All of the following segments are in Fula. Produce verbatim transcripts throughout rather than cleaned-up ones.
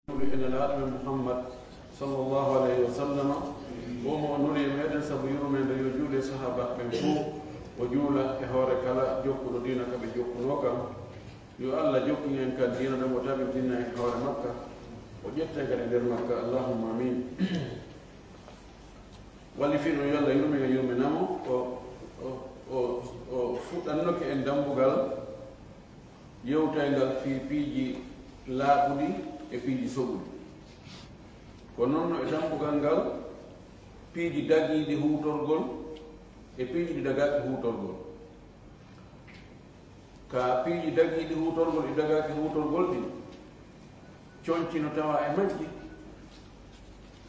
Ene laaɗo men Muhammad sallallahu alayhi wa sallam, o mo o nuli e meɗen sabu yurmeende, yo juule sahaabaaɓe ɓen fof, o juula e hoore kala jokkuɗo diina ka ɓe jokkunoo kan. Yo Allah jokkin en kan diina ɗam, o tabintinna en hoore makka, o ƴetta en kadi nder makka. Allahumma amin. Walli fii ɗum, yo Allah yurmin e yurminamo, o, o, o, o fuɗɗannoke en dambugal yewtayngal fii piiji laaɓuɗi e piiji soɓuɗi. Ko noon no e dambugal ngal piiji dagiiɗi huutorgol e piiji ɗi dagaaki huutorgol. Ka piiji dagiiɗi huutorgol, ɗi dagaaki huutorgol ɗin, conci no tawa e majji,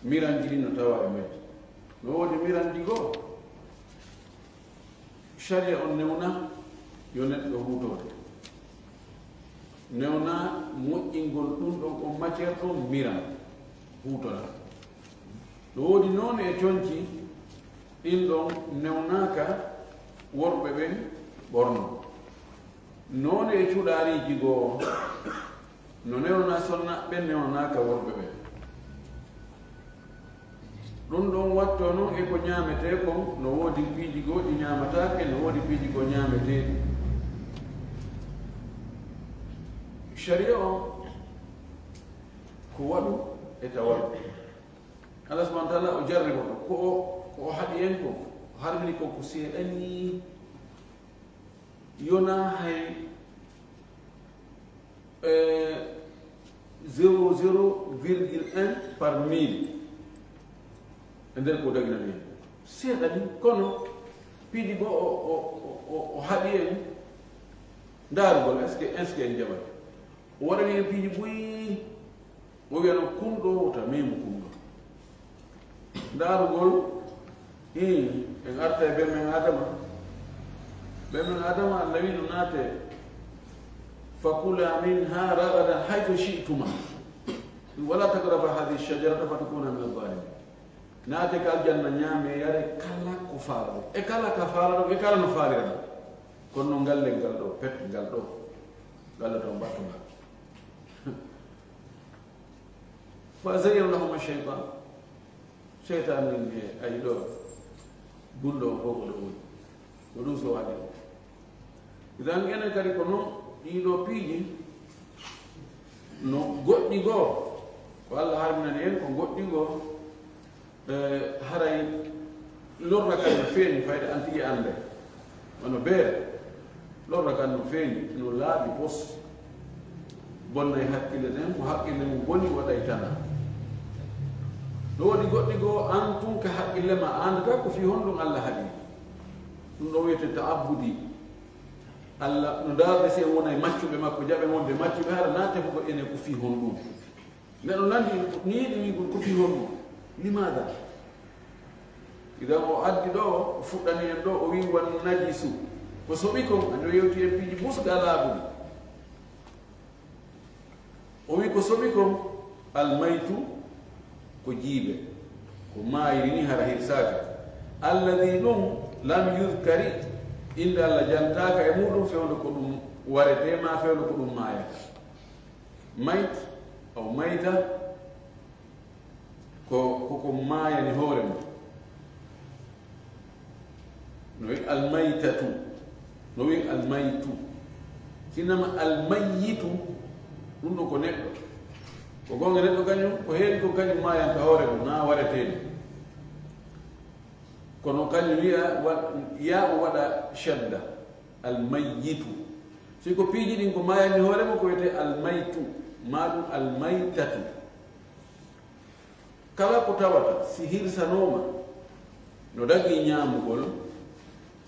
miranji ɗin no tawa e majji. No woodi miranji goo, sharia on newna yo neɗɗo huutore. Newna moƴƴingol ɗum ɗon, on matière ɗon miran, huutora. No woodi noone e conci, ɗin ɗon newnaaka worɓe ɓen ɓorno. Noone e cuɗaariiji goo, no newna sonnaaɓe ɓen, newnaaka worɓe ɓen. Ɗum ɗon watto noon e ko ñaametee kon, no woodi piiji goo ɗi ñaamataake, no woodi piiji goo ñaameteeɗi. Sharia o ko waɗu e tawaru. Allah subhanahu wa ta'ala o jarriboto. Ko o, ko o haɗi en ko, o harmini ko, ko seeɗa nii. Yona hay, eh, zéro zéro virgule un par mille. E nder ko dagina ɓe seeɗa ni, kono piiji goo o, o, o, o, o haɗi en ndaarugol, est-ce que, est-ce que en jaɓat? O waɗani en piiji buy. O wiya no kunɗo wota memu kunɗo. Ndaarugol, ii, en arta e ɓen men Adama. Ɓen men Adama, Allah wi no naate, "Fakula minha ragadan haythu shi'tuma. Wala taqraba hadhihi shajarata fatakuna min adh-dhalimin." Naate ka aljanna, ñaame, yare kala ko faalaɗon. E kala ka faalaɗon, e kala no faaliraɗon. Kono no ngal leggal ɗo, pet ngal ɗo. Ngal ɗo tan mbattu ngal. Fa zayyana lahuma shaytan. Seytaane ne ay ɗo, gunɗo o fof ko ɗo woni. Ko ɗum so waɗi. Idan enen kadi ko noon ɗii ɗoo piiji, no goɗɗi goo, ko Allah harminani en, ko goɗɗi goo, eh, haray lorra kan no feeñi, fayde an tigi annde. Wano beere, lorra kan no feeñi, no laaɓi pos. Bonnay hakkille ɗen, ko hakkille mum boni, waɗay tana. No woodi goɗɗi goo, an tun ka hakkille ma, a anndataa ko fii honɗum Allah haɗi. Ɗum ɗo wiyetee ta'abbudi. Allah no ndaarde si en wonay maccuɓe makko, jaɓen wonde maccuɓe, hara na tefuɗo enen ko fii honɗum. Neɗɗo nandi ni yiɗi wi'ugol ko fii honɗum. Limaada? Idan o addi ɗo, o fuɗɗani en ɗo, o wi'i, "Wan najisu." Ko soɓi kon, anndi o yewti en piiji busɗa laaɓuɗi. O wi'i ko soɓi kon, almaytu, ko jiibe, ko maayri ni hara hirsaaka. Alladi ɗum lam yudkari, innde Allah jantaaka e muuɗum fewndo ko ɗum waretee, maa fewndo ko ɗum maayata. Mayt, aw mayta, ko, ko, ko maayani hoore mum. No wi'i almaytatu, no wi'i almaytu. Sinama almayyitu, ɗum ɗo ko neɗɗo. Ko goonga neɗɗo kañum, ko heewi ko kañum maayanta hoore mum, na wareteeɗo. Kono kañum wi'a, wa-, yaa o waɗa shadda, almayyitu. Si ko piiji ɗin ko maayani hoore mum, ko wiyetee almaytu, maa ɗum almaytatu. Kala ko tawata si hirsanooma no dagii ñaamugol,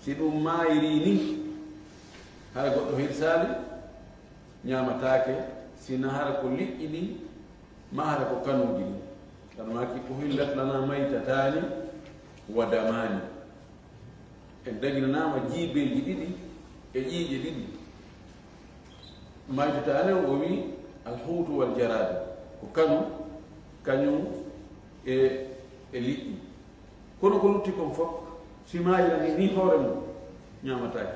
si ɗum maayrii ni, hara goɗɗo hirsaali, ñaamataake, sina hara ko liƴƴi ɗin, maa hara ko kanuuji ɗin. Kono maaki, "Uhillat lana maytataani wa damaani." En daginanaama jiibeeji ɗiɗi e ƴiiƴe ɗiɗi. Maytataani o wi'i alhuutu wal jaraadu, ko kanu, kañum e, e liƴƴi. Kono ko lutti kon fof, si maayirani ni hoore mum, ñaamataake.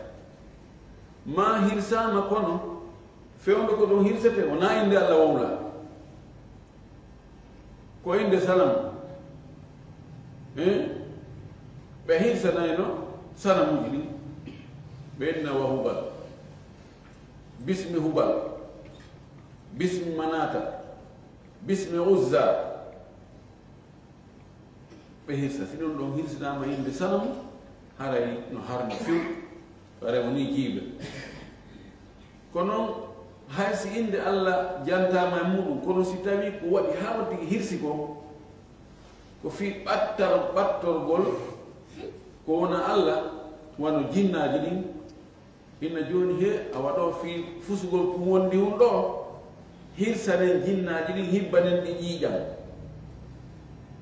Maa hirsaama kono, fewndo ko ɗum hirsetee, wonaa innde Allah wowlaa. Ko innde sanamu. Eh? Ɓe hirsanayno sanamuuji ɗin. Ɓe inna wa Hubal, bismi Hubal, bismi Manata, bismi Uzza. Ɓe hirsa. Si ɗum ɗon hirsinaama innde sanamu, haray no harmi few. Haray woni jiibe. Kono hay si innde Allah jantaama e muɗum, kono si tawi ko waɗi haa on tigi hirsi ko, ko fii ɓattar-, ɓattorgol ko wona Allah, wano jinnaaji ɗin, inna jooni he a waɗo fii fusugol ko wondi hun ɗo, hirsanen jinnaaji ɗin, hibbanen ɗi ƴiiƴam.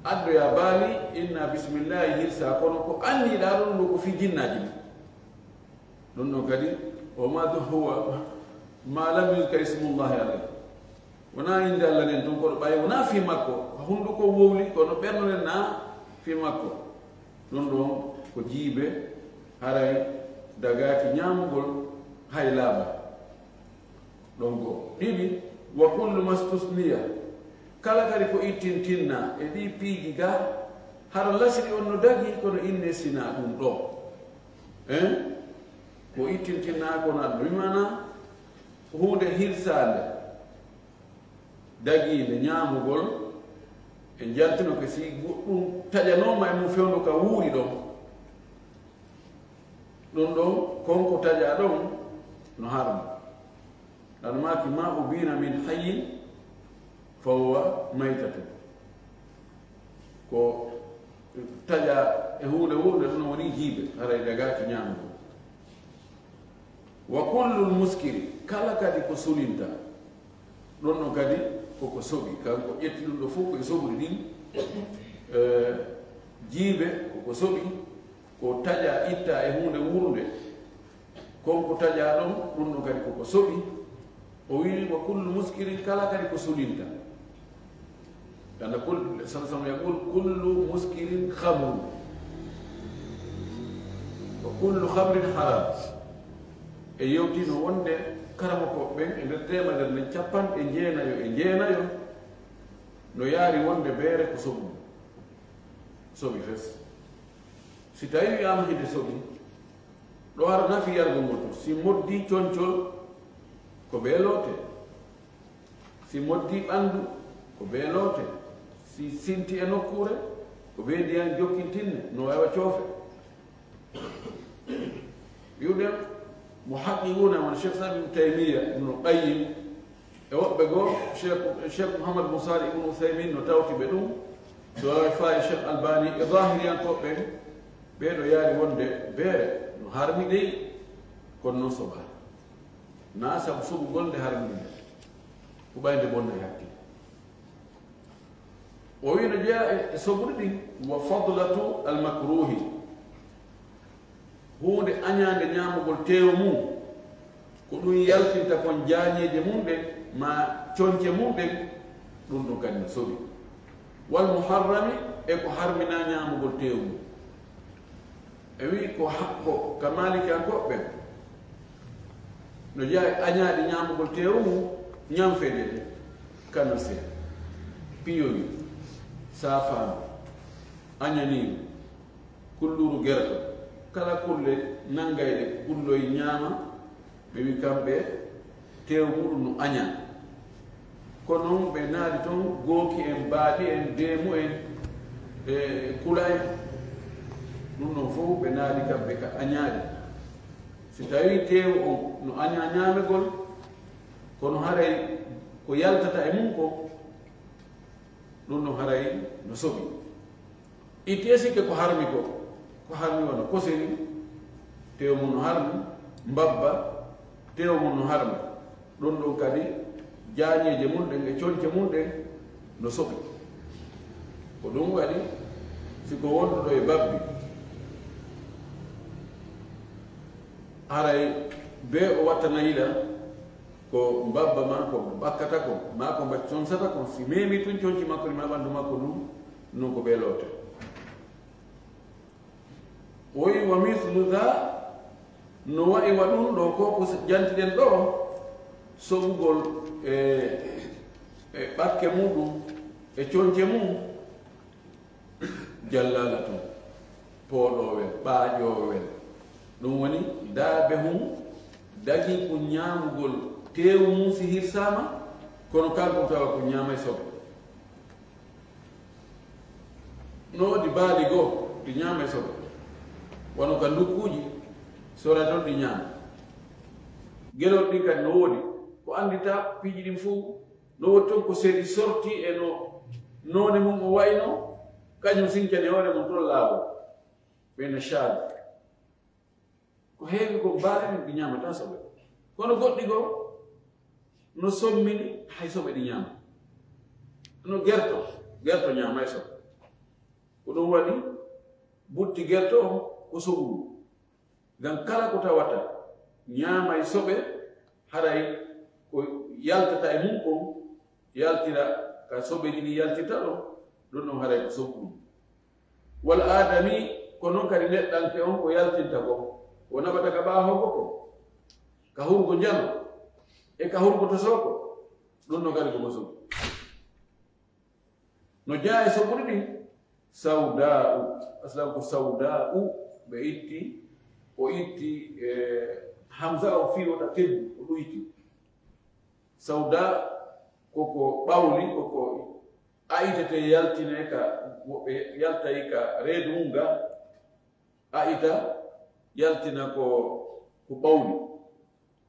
Addoya baali, inna bismillahi hirsa, kono ko anniɗaa ɗon ɗo ko fii jinnaaji ɗin. Ɗum ɗon kadi, wa ma huwa ma lam yuzkar ismullahi alayhi. Wonaa innde Allah nden tun, kono ɓay wonaa fii makko. Ko hunduko wowli, kono ɓernde nden naa fii makko. Ɗum ɗon ko jiibe, haray dagaaki ñaamugol hay laaɓa. Ɗon ko ɗiɗi, wa kullu mastusniya. Kala kadi ko ittintinna e ɗii piiji ga, hara lasiri on no dagi, kono inne sinaa ɗum ɗo. En? Ko ittintinna ko na ɗum, maana ko huunde hirsaande, dagiinde ñaamugol, e njaltino ke si goɗɗum taƴanooma e mum fewndo ka wuuri ɗon. Ɗum ɗon, kon ko taƴaa ɗon no harmi. Ɗan maaki, ma ubina min hayyin fa huwa maytatun. Ko taƴaa e huunde wuurnde, ɗum woni jiibe, haray dagaaki ñaamugo. Wa kullul muskiri, kala kadi ko sulinta, ɗon ɗon kadi koko soɓi. Kanko ƴetti ɗum ɗo fof ko e soɓude ɗin, eh, jiibe koko soɓi, ko taƴaa, ittaa e huunde wuurnde, kon ko taƴaa ɗon, ɗum ɗon kadi koko soɓi. O wi'i, wa kullu muskirin, kala kadi ko sulinta. Kana kul-, sallallahu alayhi wa sallam yaqul, kullu muskirin khamrun. Wa kullu khamrin haram. E yewtino wonde karamoko ɓen e nder teemedere nden, capanɗe jeenayo e jeenayo no yaari wonde beere ko soɓu. Soɓi fes. Si tawi wi'aama hinde soɓi, ɗo hara nafi yargo ngo to. Si moddi concol, ko bee loote. Si moddi ɓandu, ko bee loote. Si sinti e nokkuure, ko bee ndiyan jokkintinne, no waawa coofe. Wi'uɗen mo haqiquna won Cheikh Islam Ibn Taymiyya, Ibn Qayyim, e woɓɓe goo, Cheikh, Cheikh Mouhammad Moussa Ibn Uthaymin no tawti ɓe ɗum, so alaa faayi Cheikh Albani e zahiriyankooɓe ɓen, ɓee ɗo yaari wonde beere no harmi dey, kono non soɓa. Naa sabu soɓugol nde harmi nde, ko ɓay nde bonna e hakkille. O wi'i no jeyaa e, e soɓude ɗin, wa fadlatu al makruhi. Huunde añaande ñaamugol teewu mum, ko ɗum yaltinta kon jaañeeje mum ɗen, maa conce mum ɗen, ɗum ɗum kadi no soɓi. Wal muharrami, e ko harminaa ñaamugol teewu mum. E wi'i ko ha-, ko ka Maalikiyankooɓe ɓen, no jeyaa e añaade ñaamugol teewu mum, ñamfeede ɗe, kanasee, piyowi, saafaandu, añaniiru, kulluuru gerto, kala kulle nanngayɗe gulloy ñaama, ɓe wi kamɓe teewu muɗum no añaa. Ko non ɓe naadi ton gooki en, baaɗi en, deemu en, e kula en. Ɗum ɗon fof ɓe naadi kamɓe ka añaade. Si tawii teewu on no añaa ñaamegol, kono haray ko yaltata e mum ko, ɗum ɗon haray no soɓi. Ittee sikke ko harmi ko, ko harmi wano kosiri, teewu mum no harmi, mbabba, teewu mum no harmi. Ɗum ɗon kadi jaañeeje mum ɗen e coñce mum ɗen no soɓi. Ko ɗum waɗi, si ko wonduɗo e babbi, haray bee o wattana yila ko mbabba maa ko ɓakkata ko, maa ko mba-, coñsata ko, si meemi tun coñci makko ɗi maa ɓanndu makko ndun, non ko bee loote. O wi'i, wa mislu dha, no wa'i wa ɗum ɗo, ko ko jantiɗen ɗo, soɓugol e, e ɓakke muɗum, E coñce mum, jallala tun, pooɗoowel, ɓaaƴoowel. Ɗum woni daabe hum dagii ko ñaamugol teewu mum si hirsaama, kono kanko tawa ko ñaamay soɓe. No woodi baali goo ɗi ñaamay soɓe, wano ka ndukkuuji, sora ton ɗi ñaama. Gelol ɗin kadi no woodi ko annditaa piiji ɗin fow. No woodi ton ko seedi sorti e no noone mum o wayno, kañum sincani hoore mum ton laawol. Ɓe no caali. Ko heewi ko baali ɗin ɗi ñaamataa soɓe. Kono goɗɗi goo no sommini hay soɓe ɗi ñaama. No gerto, gerto ñaamay soɓe. Ko ɗum waɗi butti gerto on ko soɓuɗum. Ngam kala ko tawata ñaamay soɓe, haray ko yaltata e mum kon, yaltira ka soɓeeji ɗin yaltirta ɗon, ɗum ɗon haray ko soɓuɗum. Wal aadami, ko non kadi neɗɗanke on ko yaltinta kon, ko naɓata ka ɓaawo ko, ka hurgo njano, e ka hurgo tosoko, ɗum ɗon kadi ko mo soɓi. No jeyaa e soɓuɗi ɗin, sawdaa'u, aslan ko sawdaa'u, ɓe itti, o itti, e, hamza o fii wota teddu, o ɗuyti. Sawda koko ɓawli, koko a itete yaltine ka, woɓɓe yaltay ka reedu mum ga, a ita yaltina ko, ko ɓawli,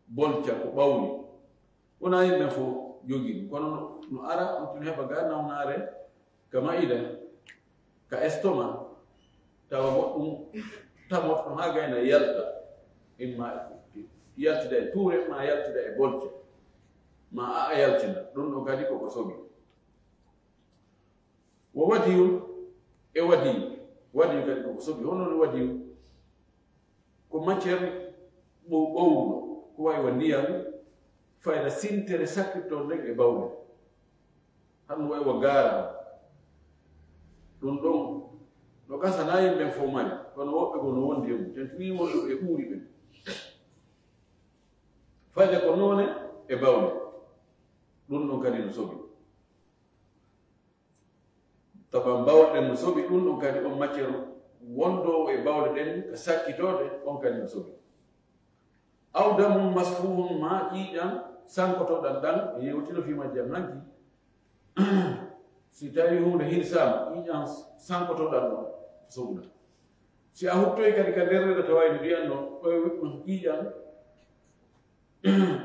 bolca ko ɓawli. Wonaa yimɓe fow jogii ɗum, kono no, no ara, on tun heɓa ga nawnaare, ka ma'ida, ka estoma, tawa goɗɗum tamorto haa gayna yalta, imma yaltida e tuure, ma yaltida e bolce, ma a, a yaltina. Ɗum ɗon kadi koko soɓi. Wo wadiyun e wadiyu. Wadiyu kadi koko soɓi. Hono woni wadiyu? Ko matière ɓow-, ɓowruɗo, ko wayi wa ndiyam, fayda sintere sakkitto nden e bawle. Hano wayi wa gaara. Ɗum ɗon, no gasa na yimɓe fow mari, kono woɓɓe goo no wondi e mum. Ten fii wonɓe e ɓuuri ɓen. Fayda ko noone e bawle. Ɗum ɗon kadi no soɓi. Tawa bawle ɗen no soɓi, ɗum ɗon kadi on matière wondoowo e bawle ɗen ka sakkitoode, on kadi no soɓi. Aw damun masfuhun, ma ƴiiƴan sankotooɗan ɗan, e yewtino fii majjan hanki. Si tawi huunde hirsaama, ƴiiƴan sankotooɗan ɗon soɓuɗa. Si a huttoyi kadi ka nder reedu tawa e ndiyam no, ƴiiƴan,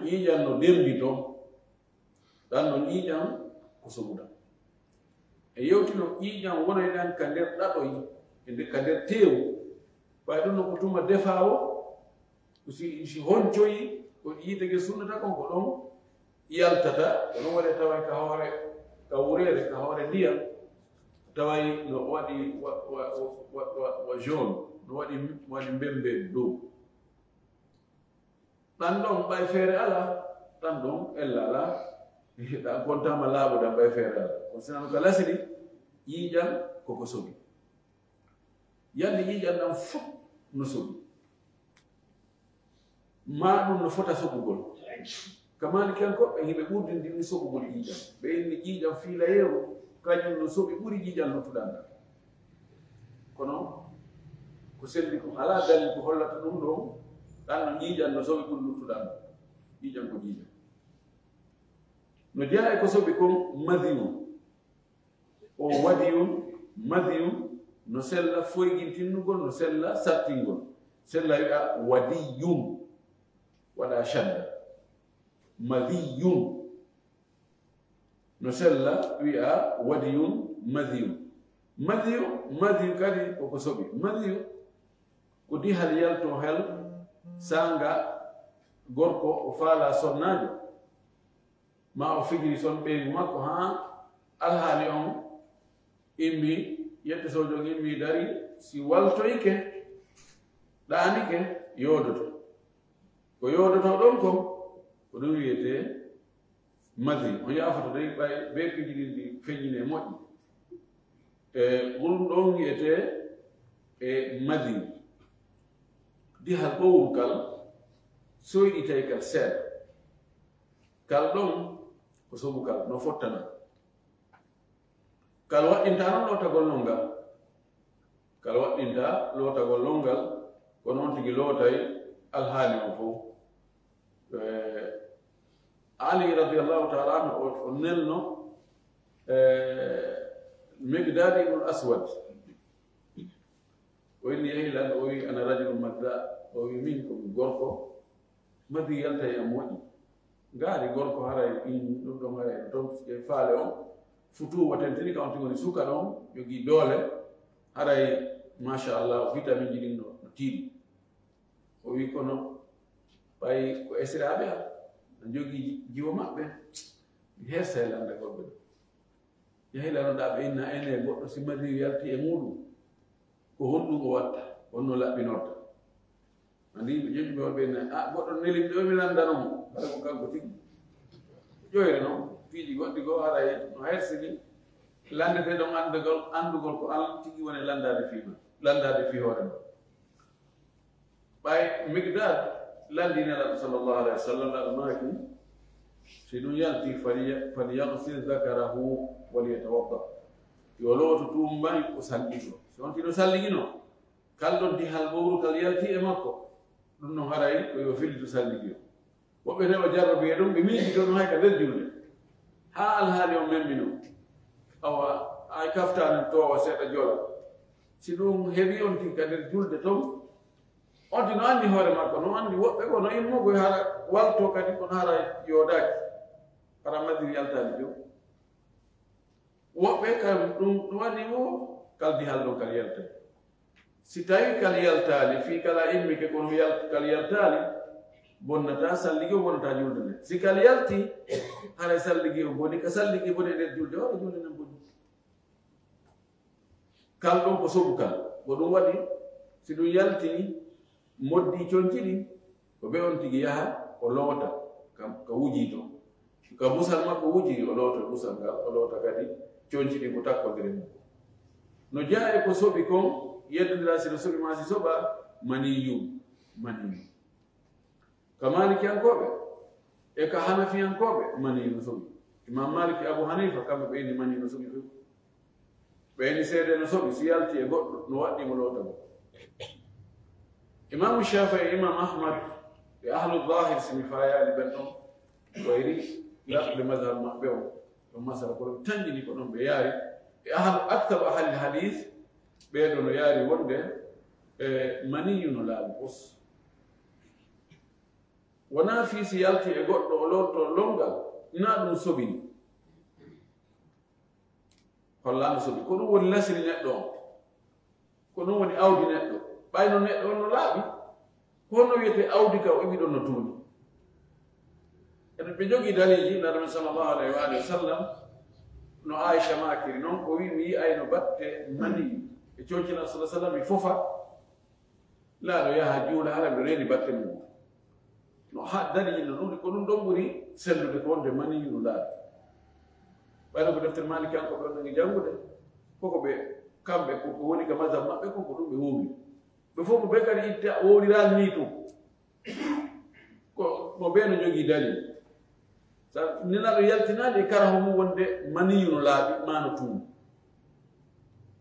ƴiiƴan no dembi ton, ɗan no ƴiiƴan ko soɓuɗa. E yewtino ƴiiƴan wonay ɗan ka nder ɗaɗoy, e nder, ka nder teewu. Ɓay ɗum no ko tuma defaawo, ko si, si honcoyi, ko yiite nge sunnata kon, ko ɗon yaltata, ko ɗon waɗe taway ka hoore, ka wureere, ka hoore ndiyam, taway no waɗi wa, wa, wa jaune, no waɗi, waɗi mbembe dow. Ɗan ɗon ɓay feere alaa, ɗan ɗon ella alaa, ɗan kontaama laaɓuɗan ɓay feere alaa. Kono si nanu ka lasiri, ƴiiƴan koko soɓi. Yande ƴiiƴan ɗan fow no soɓi. Maa ɗum no fota soɓugol. Ka Maalikiyankooɓe, hiɓe ɓurdindini soɓugol ƴiiƴan. Ɓe inni ƴiiƴan fiilayeeru, kañum no soɓi ɓuri ƴiiƴan luttuɗan ɗan. Kono ko selli kon alaa dalil ko hollata ɗum ɗon, ɗan no ƴiiƴan no soɓi ɓuri luttuɗan ɗan. Ƴiiƴan ko ƴiiƴan. No jeyaa e ko soɓi kon madiyu. O wadiyun, madiyun, no sella foygintinnugol, no sella sattingol. Sella wi'a wadiyun, waɗa shadda. Madiyun. No sella wi'a wadiyun, madiyun. Madiyu, madiyu kadi koko soɓi. Madiyu ko dihal yalto hel saanga gorko o faala sonnaajo. Ma o fijiri son ɓeyngu makko haa alhaali on immi, yette soojo on immi dari, si waltoyke, ɗaanike, yoodoto. Ko yoodoto ɗon kon, ko ɗum wiyetee madi. On yaafoto dey ɓay bee piiji ɗin ɗi feññinee moƴƴi. E ɗum ɗon wiyetee e madi. Dihal ɓowru kal, soyɗitay kal seeɗa. Kal ɗon ko soɓu kal, no fottana. Kala waɗɗinta noon lootagol lonngal. Kala waɗɗinta lootagol lonngal, kono on tigi lootay alhaali on fof. Eh, Ali radiyallahu ta'ala anhu o, o nelno, eh, Miqdad ibn Aswad. O inni yehi lan, o wi, "Ana rajulun madda." O wi, "Min ko mi gorko, madi yalta e am moƴƴi." Ngaari gorko haray in ɗum ɗon haray ɗon e faale on. Futu watentini ka on tigi woni suka ɗon, jogii doole. Haray, machallah, vitamine ji ɗin no, no tiiɗi. O wi, "Kono ɓay ko esiraaɓe am, no jogii ji-, jiwo maɓɓe. Mi hersay lande goɗɗo." Yahilanoɗaa ɓe inna ene goɗɗo si madiyu yalti e muɗum, ko honɗum o watta, honno laɓɓinorta? Andi ɓe ƴoƴi ɓe ɓe inna, "A, goɗɗo neli ɓe mi nandano mo, hara ko kanko tigi." Ƴoyre noon, piiji goɗɗi goo haray no hersini, landete ɗon anndugol, anndugol ko an tigi woni landaade fii ma, landaade fii hoore ma. Ɓay Miqdad lanndii Nelaaɗo sallallahu alayhi wa sallam, Nelaaɗo maaki, si ɗum yalti, "Falya-, falyaghsil dhakarahu walyatawadda." Yo looto tuumbay o salligo. Si on tino salligino, kal ɗon dihal ɓowru kal yalti e makko, ɗum no haray ko yo fillito salligio. Woɓɓe ne o jarrabi e ɗum, ɓe miijito ɗum hay ka nder julde. Haa alhaali on memmino. Awa, ay kaftaani toowa seeɗa jola. Si ɗum heɓi on tigi ka nder julde ton, on tigi no anndi hoore makko, no anndi woɓɓe ko no immo koye hara walto kadi kono hara yoodaaki. Hara masiri yaltaani jom. Woɓɓe kam ɗum, ɗum waɗi wo kal dihal ɗon kal yaltay. Si tawi kal yaltaali, fii kala immike kono yal-, kal yaltaali, bonnata salligi o, bonnata julde nden. Si kal yalti, haray salligi o boni, ka salligi boni e nder julde, wala julde nden boni. Kal ɗon ko soɓu kal. Ko ɗum waɗi, si ɗum yalti, moddi conci ɗin, ko ɓe on tigi yaha, o loota, ka, ka wujii ton. Ka busal makko wujiri, o loota busal ngal, o loota kadi conci ɗin ko takkondire mum. No jeyaa e ko soɓi kon, yeddondira si no soɓi maa si soɓa, maniyu, maniyu. Ka Maalikiyankooɓe e ka Hanafiyankooɓe, maniyu no soɓi. Imam Malik e Abu Hanifa, kamɓe ɓe inni maniyu no soɓi few. Ɓe inni seede no soɓi, si yalti e goɗɗo, no waɗɗi mo lootagol. Imaamu Shaafi'i e Imam Ahmad e Ahlu Zahir, si mi faayaali ɓen ɗon, wayri laɓɓude mazhab maɓɓe on, ɗon masala ko ɗon tanjini ko ɗon ɓe yaari. E ahlu, aktaru ahlil hadith, ɓee ɗoo no yaari wonde, e, maniyu no laaɓi pos. Wonaa fii si yalti e goɗɗo o lootoo lonngal, naa ɗum soɓini. Hollaano soɓi. Ko ɗum woni lasiri neɗɗo on. Ko ɗum woni awdi neɗɗo. Ɓay no neɗɗo on no laaɓi. Ko honno wiyetee awdi ka o iwi ɗon no tuuni? Ene ɓe jogii daliiji, Nulaaɗo men sallallahu alayhi wa alihi wa sallam, no Aisha maakiri non, o wi'i, "Mi yi'ayno batte mani e conci Nulaaɗo sallallahu alayhi wa sallam, mi fofa." Nulaaɗo yaha juula, hara ɓe reeni batte mum. No ha daliiji no ɗuuɗi, ko ɗum ɗon ɓuri sellude ko wonde maniyu no laaɓi. Ɓayno ko deftere Maalikiyankooɓe on nangi janngude, koko ɓe, kamɓe, ko, ko woni ka mazhab maɓɓe, ko, ko ɗum ɓe wowli. Ɓe fof ko ɓe kadi itta, wowliraani nii tun. Ko, ko ɓe no jogii dalil. Sa Nulaaɗo yaltinaali e karahu mum wonde maniyu no laaɓi, maa no tuuni.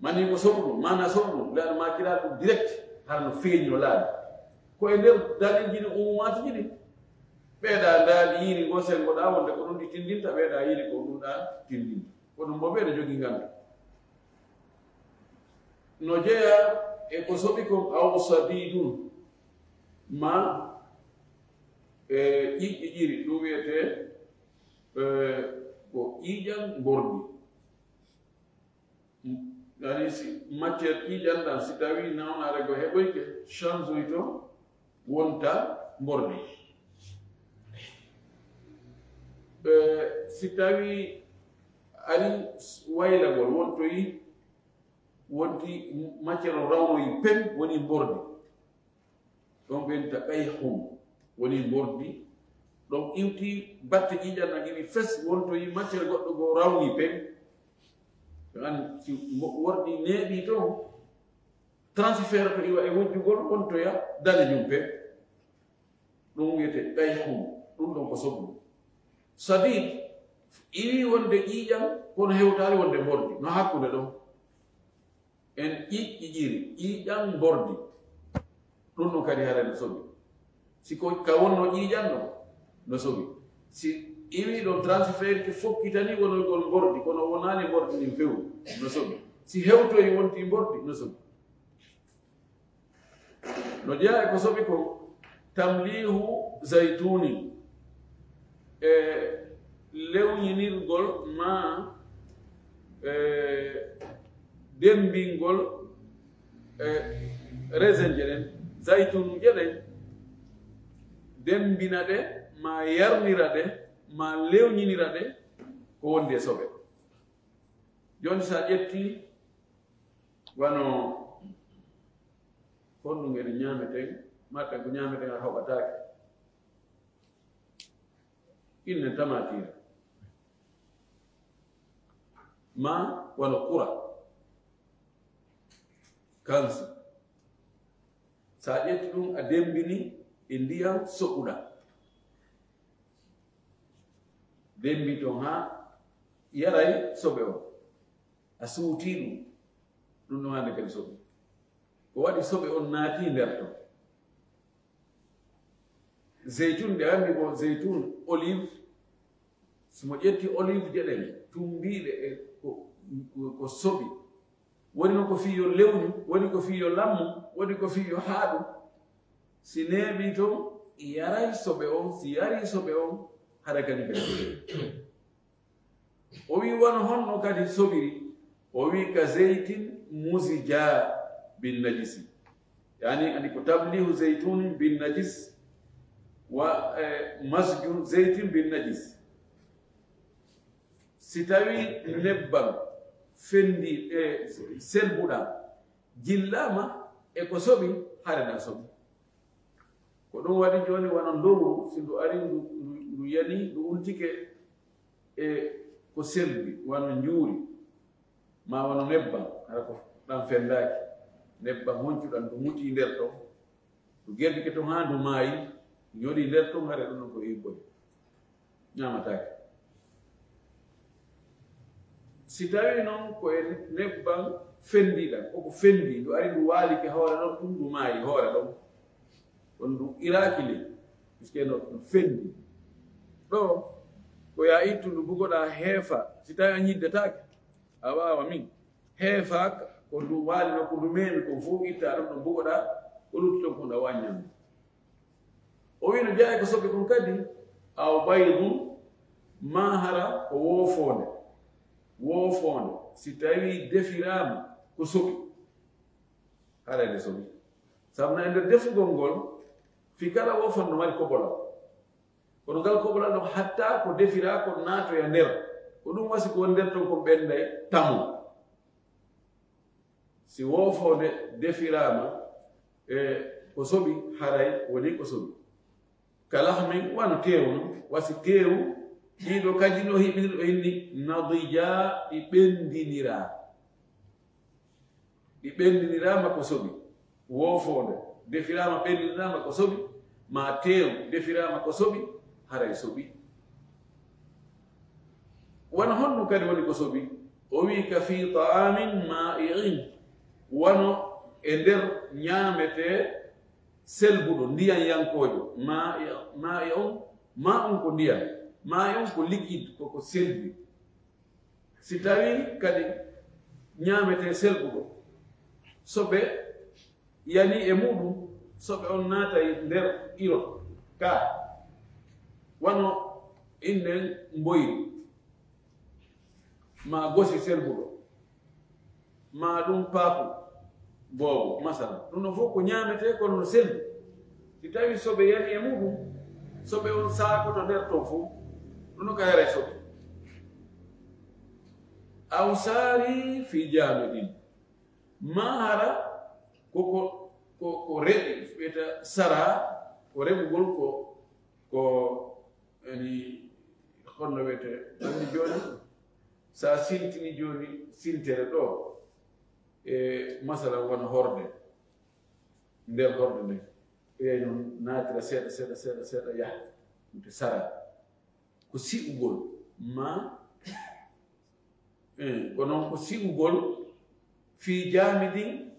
Mani ko soɓu ɗum, maana soɓu ɗum, Nulaaɗo maakira ɗum direct, hara no feeñi, no laaɓi. Ko e nder daliilji ɗi, umumaatuji ɗi, ɓeeɗa ndaali yiiri ngo senngoɗaa wonde ko ɗum ɗi tinndinta, ɓeeɗa yiiri ko ɗum ɗa tinndinta. Ko ɗum mo ɓeeɗo jogii nganndu. No jeyaa e ko soɓi kon, aw sadidun, ma e ƴiƴƴi ƴiiri, ɗum wiyetee, e, ko ƴiiƴan mbordi. Yaani si matière ƴiiƴan ɗan, si tawii nawnaare goo heɓoyke, changeoyto, wonta mbordi. E, si tawii ari waylagol, wontoyi, wonti matière o rawnoyi pem, woni mbordi. Ɗon ɓenta qayhun, woni mbordi. Ɗon iwti batte ƴiiƴan na iwi fes, wontoyi matière goɗɗo goo rawni pem. An si mo-, wordi neeɓi ton, transfert to iwa e wojjugol, wontoya danejum pem. Ɗum wiyete qayhun, ɗum ɗon ko soɓu. Sadid, Iwi wonde ƴiiƴan, kono hewtaali wonde mbordi, no hakkunde ɗon. En ƴiƴƴiƴiri, ƴiiƴan mbordi. Ɗum ɗon kadi hara no soɓi. Si ko ka wonno ƴiiƴan ɗon, no soɓi. Si iwi ɗon transfert ke fokkitani wonogol mbordi, kono wonaali mbordi ndin few, no soɓi. Si hewtoyi wonti mbordi, no soɓi. No jeyaa e ko soɓi kon, tamliihu zaytuuni, e lewñinirgol maa, e, demmbingol, e, resenje ɗen, zaytunuuje ɗen, demmbina ɗe, maa yarnira ɗe, maa lewñinira ɗe, ko wondi e soɓe. Jooni, so a ƴetti wano honɗun e ñaameten, maɗɗen ko ñaameten a hoɓataake, innen tamatiire, maa wano kura, kansi. So a ƴetti ɗum, a demmbini e ndiyan soɓuɗan, demmbi ton haa yaray soɓe on, a suutii ɗum, ɗum ɗon hannde kadi soɓi. Ko waɗi soɓe on naatii nder ton? Zeytun, nde anndi ko zeytun, olive, si mo ƴetti olive je ɗen, tummbiiɗe e ko, ko, ko soɓi. Woni non ko fii yo lewñu, woni ko fii yo lammu, woni ko fii yo haaɗu. Si neeɓii ton, yaray soɓe on, si yarii soɓe on, hara kadi ɓe. O wi, wano honno kadi soɓiri? O wi, ka zeytin muzija bin najisi. Yani, ani ko tablihu zeytunin bin najis wa, eh, masju zeytin bin najis. Si tawi nebban fendi, eh, selbuɗan jillaama e ko soɓi, hare na soɓi. Ko ɗum waɗi jooni, wano lowru, si ndu ari, ndu, ndu, ndu yani, ndu untike e ko selbi, wano njuuri, maa wano nebban, hara ko ɗan fendaaki, nebban honcuɗan, ndu muti nder ton, ndu gerdike ton haa ndu maayi, ndu yoɗi nder ton, hare ɗum ɗon ko yiɓɓoy. Ñaamataake. Si tawii non ko e nebban fendiɗan, koko fendi, ndu ari ndu waalike hoore ɗon, ɗum ndu maayi hoore ɗon. Kono ndu iraaki ley, puisque no, no fendi. Ɗo, ko yaa ittu ndu bugoɗaa heefa, si tawii a ñiddataake, a waawa min. Heefaaka, ko ndu waali nokku ndu meemi kon fow ittaa ɗon, ɗon bugoɗaa, ko lutti ton kon a waawa ñaamde. O wi'i no jeyaa e ko soɓi kon kadi, aw baydun, maa hara ko woofoonde. Woofoonde, si tawii defiraama ko soɓi, haray nde soɓi. Sabu na e nder defugol ngol, fii kala woofoonde no mari koɓolal. Kono ngal koɓolal ɗon, hatta ko defiraa kon naatoya nder. Ko ɗum wasi ko woni nder ton kon ɓenday, tamo. Si woofoonde defiraama, e, ko soɓi, haray woni ko soɓi. Ka lahmin, wano teewu non, wasi teewu, ɗiɗo kadi no hiɓinirɗo inni, nadija, ɗi ɓendiniraa. Ɗi ɓendiniraama ko soɓi. Woofoonde defiraama, ɓendiniraama ko soɓi, maa teewu defiraama ko soɓi, haray soɓi. Wano honno kadi woni ko soɓi? O wi'i, ka fii ta'amin maa'i'in, wano e nder ñaametee selbuɗo, ndiyan yankoojo, maa'i-, maa'i'un, maa'un ko ndiyan, maa'i'un ko liquide, ko ko selbi. Si tawii kadi ñaametee selbuɗo, soɓe yanii e muuɗum, soɓe on naatay nder iro ka, wano innen mboyri, maa gosi selbuɗo, maa ɗum paaku boobo, masala. Ɗum ɗon fof ko ñaametee, kono no selbi. Si tawii soɓe yanii e muuɗum, soɓe on saakoto nder ton fof, ɗum ɗon ka yaray soɓe. Aw saari fii jaamidin. Maa hara ko, ko, ko, ko reɓi, wiyata sara, ko reɓugol ko, ko, yani, honno wiyetee, anndi jooni, so a sintini jooni sintere ɗo, e masala won horde, nder horde nden, ɓeya non naatira seeɗa, seeɗa, seeɗa, seeɗa, yaha, wiyetee sara. Ko si'ugol, Ma, eh, ko noon ko si'ugol fii jaamidin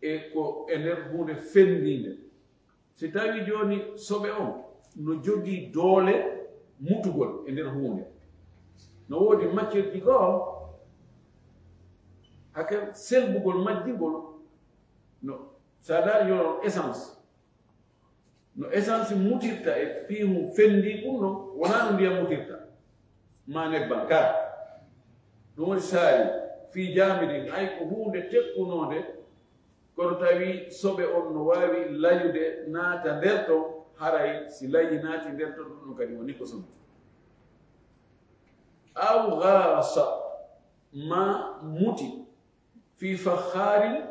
e ko e nder huunde fenndiinde. Si tawii jooni soɓe on no jogii doole mutugol e nder huunde, no woodi matière ji goo, hake selbugol majjugol, no, so a ndaari yo essence, no essence mutirta e piihun fenndii ɗun no, wonaa no ndiyam mutirta, maa nebban ka. Ɗun woni saari fii jaamidin, ay ko huunde tekkunoonde, kono tawi soɓe on no waawi layude naata nder ton, haray si layi naati nder ton, ɗun ɗon kadi woni ko soɓe. Aw gaasa, maa muti, fii fakhaarin,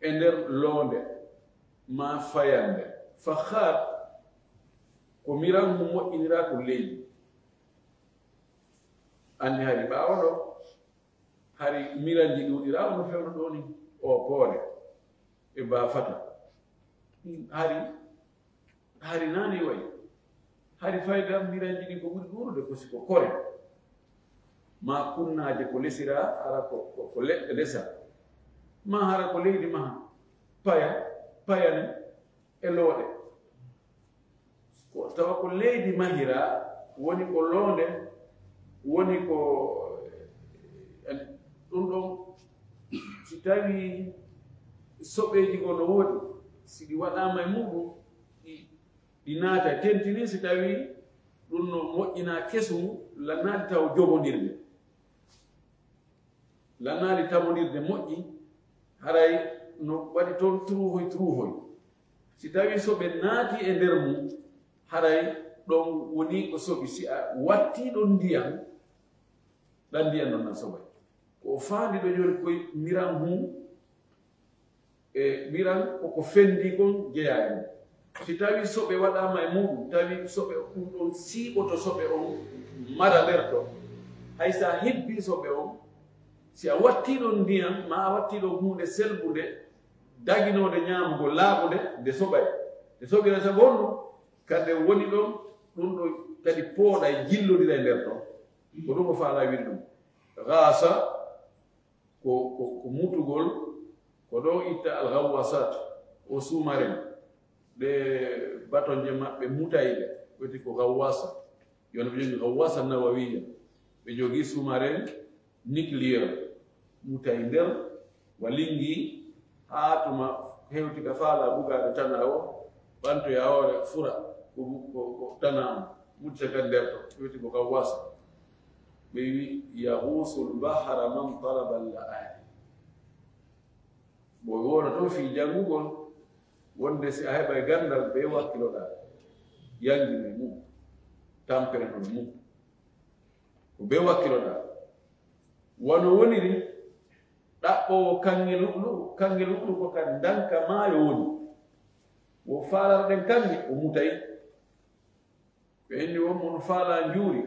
e nder loonde, maa fayannde. Fakhaar, ko miran mo moƴƴiniraa ko leydi. Anndi hari ɓaawo ɗoo, hari miranji ɗuuɗiraa no fewndo ɗoo ni, o poore, e baafata. Hari, hari naani wayi. Hari fayda miranji ɗin ko ɓuri ɗuuɗude ko si ko kore. Maa kunnaaje ko lesiraa, hara ko, ko, ko leɗɗe lesa. Maa hara ko leydi maha. Paya, payane, e looɗe. Ko tawa ko leydi mahiraa, woni ko loonde, woni ko, eh, ɗun ɗon, si tawii soɓeeji goo no woodi, si ɗi waɗaama e muɗum, ɗi, ɗi naata, tentini si tawii ɗun no moƴƴinaa kesun, lannaali taw jogondirde. Lannaali tamondirde moƴƴi, haray no waɗi ton turuhoy turuhoy. Si tawii soɓe naati e nder mun, haray ɗon woni ko soɓi. Si a wattii ɗon ndiyan, ɗan ndiyan non na soɓay. Ko o faandi ɗo jooni koy miran hun, e miran koko fenndii kon jeyaa e mun. Si tawii soɓe waɗaama e muɗum, tawi soɓe ɗun ɗon siiɓoto soɓe on mara nder ton. Hay si a hibbii soɓe on, si a wattii ɗon ndiyan, maa a wattii ɗon huunde selbunde, daginoonde ñaamugol laaɓunde, nde soɓay. Nde soɓira sabu honɗun? Kadi woni ɗon, ɗun ɗon kadi pooɗay jillondira e nder ton. Ko ɗun o faalaa wiide ɗun. Gaasa, ko, ko, ko mutugol, ko ɗon itta al-ghawwasat, o sous-marin, ɗe batonje maɓɓe mutayɗe, wiyetee ko ghawwasa. Yo no ɓe jogii ghawwasa nawawiyya, ɓe jogii sous-marin nucléaire, mutay nder, wa lingi, haa tuma hewti ka faalaa bugaade tanaa o, ɓantoya hoore fura, ko, ko, ko tanaa on, muta ka nder ton, wiyetee ko ghawwasa. Ɓe wi, "Yaghuusul bahra man talaba al-la'aali." Mo woono ton fii janngugol, wonde si a heɓay ganndal, bee wakkiloɗaa, yanngine mum, tampere non mum. Ko bee wakkiloɗaa. Wano woniri, ɗaɓɓoowo kaŋŋe lu'lu'u, kaŋŋe lu'lu'u ko ka ndanka maayo woni. Wo faalaraɗen kaŋŋe, o mutay. Ɓe inni won mo no faalaa njuuri,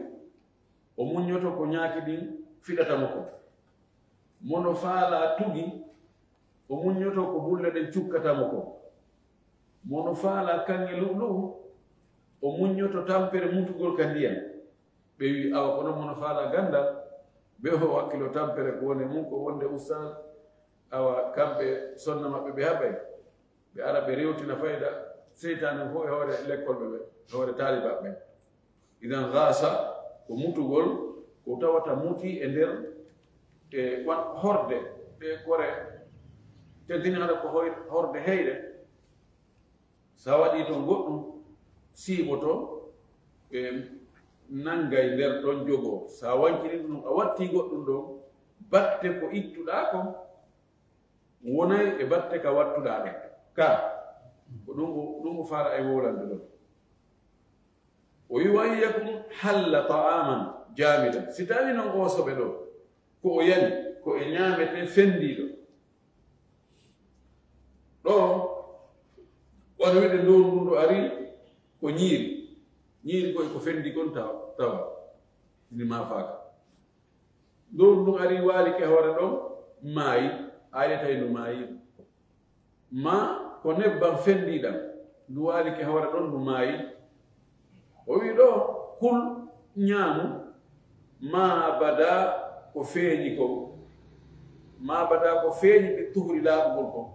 o muññoto ko ñaaki ɗin fiɗata mo kon. Mo no faalaa tugi, o muññoto ko bulle ɗen cukkata mo kon. Mo no faalaa kaŋŋe lu'lu'u, o muññoto tampere mutugol ka ndiyan. Ɓe wi, "Awa, kono mo no faalaa ganndal, bee o wakkilo tampere ko woni e mun, ko wonde ustaas, awa, kamɓe sonna maɓɓe ɓe haɓay." Ɓe ara ɓe rewtina fayda seytaane fof e hoore lekkol ɓe ɓe, e hoore taalibaaɓe ɓe. Idan gaasa ko mutugol, ko tawata muti e nder, e wan horde, ɓe kore tentini hara ko hoy-, horde heyre. Sa waɗi ton goɗɗum, siiɓoto, ɓe nangay nder ton jogoo. Sa wancini ɗum, a watti goɗɗum ɗon, batte ko ittuɗaa kon, wonay e batte ka wattuɗaa ɗon. Ka, ko ɗum o, ɗum o faala e wowlande ɗon. O wi, "Wa in yakun halla ta'aman jamidan." Si tawi non o soɓe ɗo, ko o yani, ko e ñaamete fenndiiɗo. Ɗo, wano wiɗen ɗo, ɗum ɗo ari ko ñiiri. Ñiiri ko e ko fenndi kon tawa, tawa. Ni maafaaka. Ndu ɗum ari waali ke hoore ɗon, maayi, aayata e ndu maayi. Ma ko nebban fenndiɗan, ndu waali ke hoore ɗon, ndu maayi. O wi ɗo, kul, ñaamu, Ma bada ko feeñi kon, ma bada ko feeñi ɓe tuhri laaɓugol kon.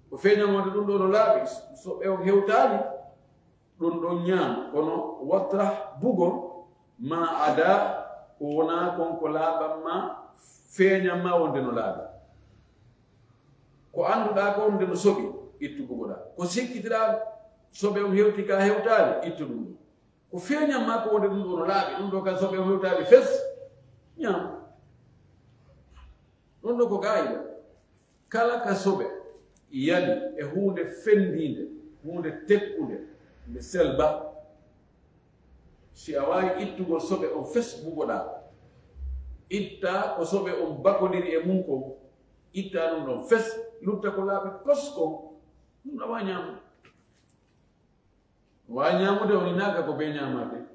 Ko feeñan wonde ɗum ɗo no laaɓi, so ɓe on hewtaali, ɗum ɗon ñaam, kono watrah bugo ma ada ko wonaa kon ko laaɓan ma, feeñan ma wonde no laaɓi. Ko annduɗaa ko wonde no soɓi, ittu bugoɗaa. Ko sikkitiɗaa soɓe on hewti ka hewtaali, ittu ɗum ɗon. Ko feeñan ma ko wonde ɗum ɗo no laaɓi, ɗum ɗo kan soɓe on hewtaali fes, ñaam. Ɗum ɗo ko gaayida. Kala ka soɓe yani e huunde fenndiinde, huunde tekkunde, nde selba. Si a waawi ittugol soɓe on fes bugoɗaa, itta ko soɓe on bakondiri e mum kon, itta ɗum ɗon fes, lutta ko laaɓi pos kon, ɗum ɗawa ñaama. Waa ñaamude o inaaka ko bee ñaamaade.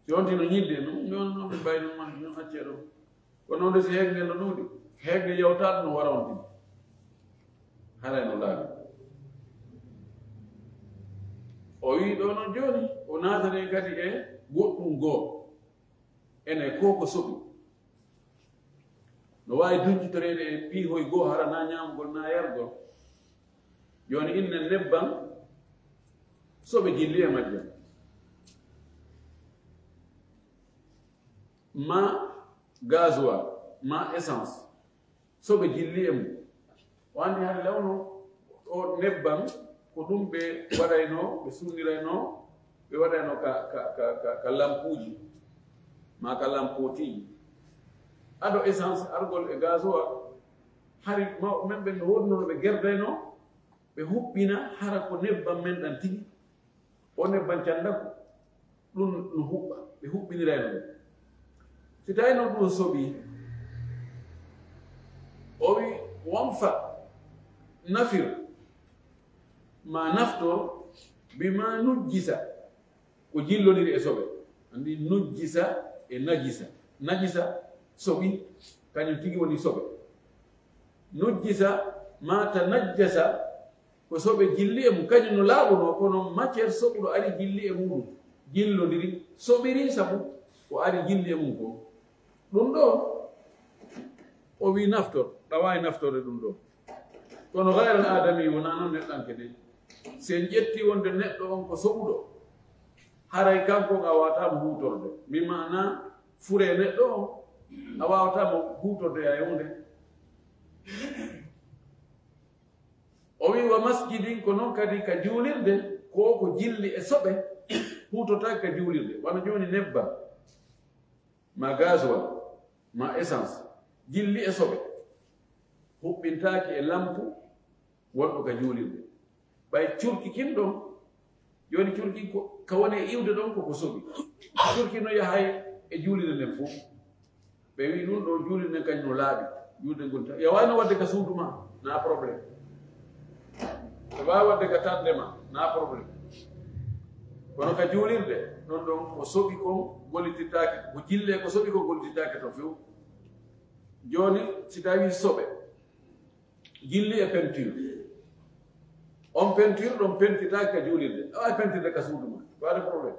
Si on tino ñidde, non, non, non, ɓe mbayno man, non, accee ɗon. Kono nde si heegnde no ɗuuɗi, heegnde yawtaade no wara on tino. Haray no laaɓi. O wi'i ɗo non jooni, o naatane kadi e goɗɗum goo. Ene ko ko soɓi. No waawi duncitoreede e piihoy goo hara na ñaamugol na yargol. Jooni inne nebban soɓe jilli e majjam. Ma gasoil, ma essence. Soɓe jilli e mum. O anndi hannde lawno o nebban ko ɗum ɓe waɗayno, ɓe sunnirayno, ɓe waɗayno ka, ka, ka, ka, ka lampuuji, ma ka lampotiiji. Ado essence argol e gasoil, hari mawɓe men ɓen no woodunoo no ɓe gerdayno, ɓe huɓɓina hara ko nebban men ɗan tigi. O nebban canndaku, ɗum no huɓɓa, ɓe huɓɓinirayno ɗum. Si tawi noon ɗum soɓi, o wi, wanfa, nafir, ma naftor, bima nujjisa, ko jillondiri e soɓe. Anndi nujjisa e najisa. Najisa, soɓi, kañum tigi woni soɓe. Nujjisa, ma tanajjasa, ko soɓe jilli e mum, kañum no laaɓunoo, kono matière soɓuɗo ari jilli e muɗum, jillondiri, soɓiri sabu ko ari jilli e mum ko. Ɗum ɗo, o wi naftor, ɗa waawi naftorde ɗum ɗo. Kono gayral aadami wonaa noon neɗɗanke de. Si en ƴetti wonde neɗɗo on ko soɓuɗo, haray kanko a waawataa mo huutorde. Mi maana fure neɗɗo on, a waawataa mo huutorde hay huunde. O wi wa masjidin, ko noon kadi ka juulirde, ko ko jilli e soɓe, huutotaake ka juulirde. Wano jooni nebban, ma gasoil, ma essence, jilli e soɓe, huɓɓintaake e lampu wonɗo ka juulirde. Ɓay curki kin ɗon, jooni curki ko, ka woni e iwde ɗon ko ko soɓi. Curki no yahay e juulirde nden fof. Ɓe wi ɗum ɗo juulirde nden kañum no laaɓi. Juulirde ngol tan. Ya wayno wadde ka suudu ma, na problème. Ɓe waawi wadde ka tande ma, na problème. Kono ka juulirde, ɗon ɗon ko soɓi kon gollititaake, ko jilli e ko soɓi kon gollititaake to few. Jooni, si tawi soɓe, jilli e peinture. On peinture ɗon pentitaake ka juulirde. Ɗa waawi pentirde ka suudu ma. Waade problème.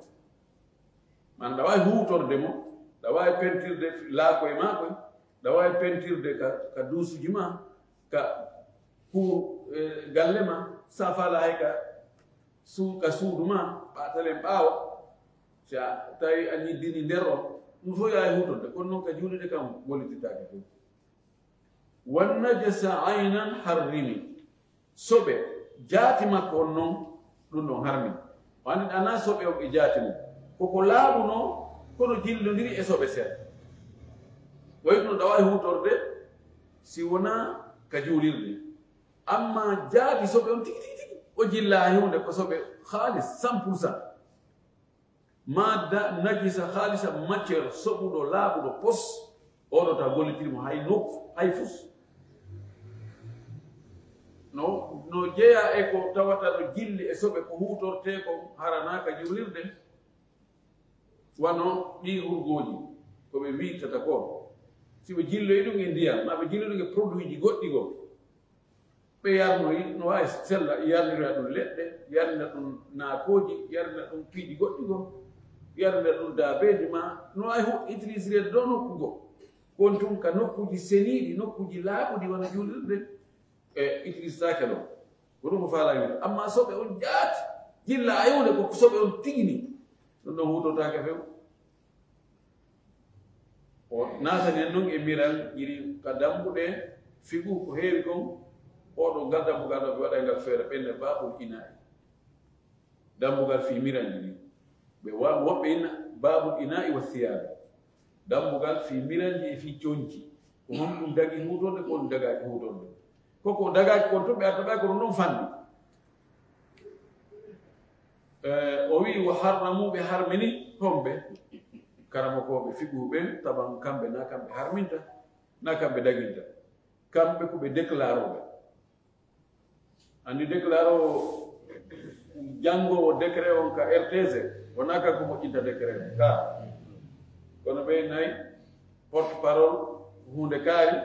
Man ɗa waawi huutorde mo. Ɗa waawi pentirde laakoy maa koy. Ɗa waawi pentirde ka, ka duusuji ma. Ka ku, eh, galle ma. Sa faala hay ka su-, ka suudu ma. Ɓaatalen ɓaawo. Si a tawi a ñiddini nder o. Ɗum fof yaawi huutorde. Kono noon ka juulirde kam gollititaake fof. Wan najasa aynan harrimi. Soɓe jaati makko on non, ɗum ɗon harmi. O anndi ana soɓe on e jaati mum. Koko laaɓuno, kono jillondiri e soɓe seeɗa. Wayno ɗa waawi huutorde si wonaa ka juulirde. Amma jaati soɓe on tigi, tigi, tigi, o jillaa e huunde ko soɓe haalis, cent pour cent. Madda najisa haalisa matière soɓuɗo laaɓuɗo pos, oɗo ta gollitiri mo hay nokku, hay fus. No, no jeyaa e ko tawata no jilli e soɓe ko huutortee kon haranaaka juulirde, wano ɗii hurgooji, ko ɓe wittata ko. Si ɓe jilloyi ɗum e ndiyam, maa ɓe jilloyi ɗum e produit ji goɗɗi goo, ɓe yarnoyi, no waawi sella, yarnira ɗum leɗɗe, yarnira ɗum naakooji, yarnira ɗum piiji goɗɗi goo. yarde ɗum daabeeji ma, no ay ho utilisirede ɗo nokku go. Kon tun ka nokkuuji seniiɗi, nokkuuji laaɓuɗi wano juulirde, e utilisitaake ɗon. Ko ɗum ko faalaa wiide. Amma soɓe on jaati, jilla aywde ko soɓe on tigi ni, ɗum ɗon huutotaake few. O naatani en non e miran iri ka dambuɗe figu ko heewi kon. Oɗo ngal dambugal ɗo ɓe waɗa ngal feere ɓenne baabul ina'i. Dambugal fii miranji ɗin. Ɓe wa-, woɓɓe ina baabul ina'i wa siyaabi. Dambugal fii miranji e fii conci. Ko honɗum dagi huutorde, ko honɗum dagaaki huutorde. Ko ko dagaaki kon tun ɓe arta ɓay ko ɗum ɗon fanni. Eh, o wi'i, "Wa harramu", ɓe harmini homɓe? Karamokooɓe fiqhu ɓen, taban kamɓe na kamɓe harminta, na kamɓe daginta. Kamɓe ko ɓe déclarooɓe. Anndi déclaroowo, janngoowo décret on ka R T C, wonaa kanko moƴƴinta décret on, ka. Kono ɓe nayi, porte-parole huunde kaari,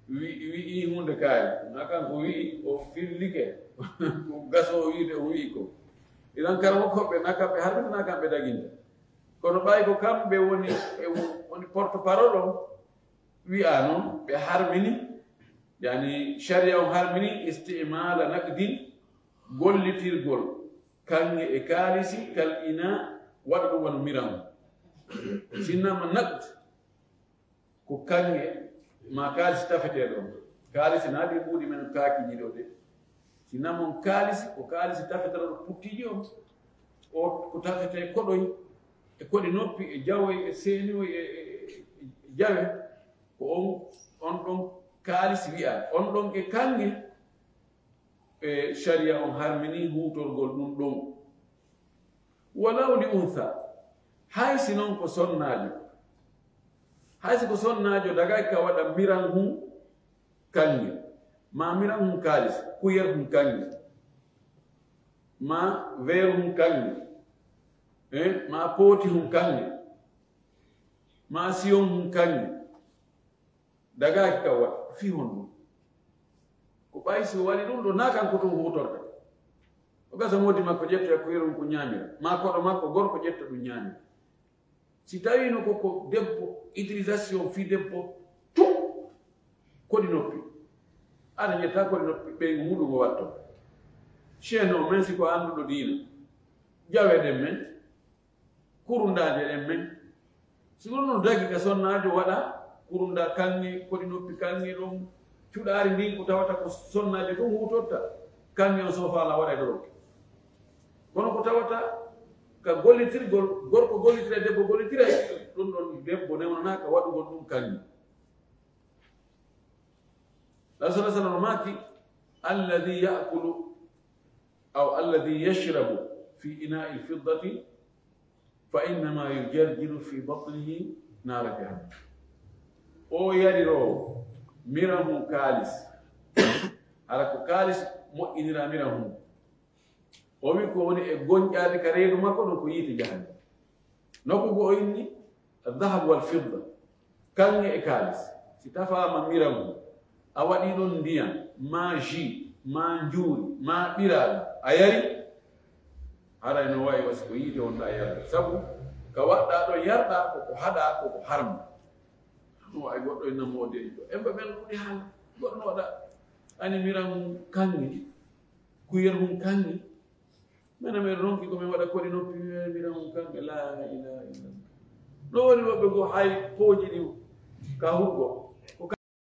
wi-, wi'i huunde kaari. Na kanko wi'i, o fillike, ko gasoo wi'ude o wi'i ko. Idan karamokooɓe, na kamɓe harminta, na kamɓe daginta. Kono ɓay ko kamɓe woni, e woni porte-parole on, wi'a non, ɓe harmini, yani, sharia on harmini istimala naqdin, gollitirgol kaŋŋe e kaalisi, kal ina, waɗa ɗum wano miran. Sinnama naqd, ko kaŋŋe ma kaalisi tafeteeɗo on. Kaalisi na ɗi mbuuɗi men kaakiji ɗo de. Sinnama on kaalisi, ko kaalisi tafeteeɗo puttiiji on. O ko tafetee koɗoy, e koɗi noppi, e jawoy, e seeniwoy, e, e, e jawe. Ko on, on ɗon kaalisi wi'a, on ɗon e kaŋŋe, e sharia on harmini huutorgol ɗum ɗon. Walaw li untha, hay si non ko sonnaajo, hay si ko sonnaajo dagay ka waɗa miran hun kaŋŋe, ma miran hun kaalis, kuyer hun kaŋŋe, ma veer hun kaŋŋe, eh, ma pooti hun kaŋŋe, ma siyon hun kaŋŋe, dagaaki ka waɗa, fii honɗum? Ko ɓay si o waɗi ɗum ɗo, na kanko tun huutorta. O gasa moodi makko ƴetta e kuyeru ko ñaamira, maa koɗo makko gorko ƴetta ɗum ñaamira. Si tawiino ko, ko debbo, utilisation fii debbo, tun koɗi noppi. Aɗa ƴetta koɗi noppi, ɓeyngu muɗum o watto. Chaîne o men si ko annduɗo diina. Jawe ɗen men. Kurundaaje ɗen men. Si ɗum no dagi ka sonnaajo waɗa kurunda kaŋŋe, koɗi noppi kaŋŋe ɗon, cuɗaari ndin ko tawata ko sonnaajo ɗum huutorta, kaŋŋe on sofa la waɗa e doroke. Kono ko tawata ka gollitirgol, gorko gollitira, debbo gollitira, ɗum ɗon debbo newnanaaka waɗugol ɗum kaŋŋe. Rasul sallallahu alaihi wasallam maaki, "Alladhi ya'kulu aw alladhi yashrabu fi ina'il fiddati fa innama yujarjiru fi batnihi nara jahannam." O yariroowo miran hun kaalis, hara ko kaalis moƴƴinira miran hun. O wi ko woni e gonƴaade ka reedu makko ɗum ko yiite jahannam. Nokku go o inni, "Adh-dhahab wal fidda", kaŋŋe e kaalis. Si tafaama miran ngu, a waɗi ɗon ndiyam, maa jus, maa njuuri, maa ɓiraaɗam, a yari, haray no wayi wasi ko yiite wonɗa yarde. Sabu ka waɗɗa ɗon yarɗa ko ko haɗa, ko ko harma. No wayi goɗɗo inna mo o deeƴo. Emba ɓen ɗuɗi haala. Goɗɗo no waɗa ani miran ngu kaŋŋe, kuyer ngu kaŋŋe. Menen men ronki ko min waɗa koɗi noppi, mi wi'a miran on kamɓe, laa ilaaha illa Allah. No woni woɓɓe goo hay pooji ɗi ka hurgo. Ko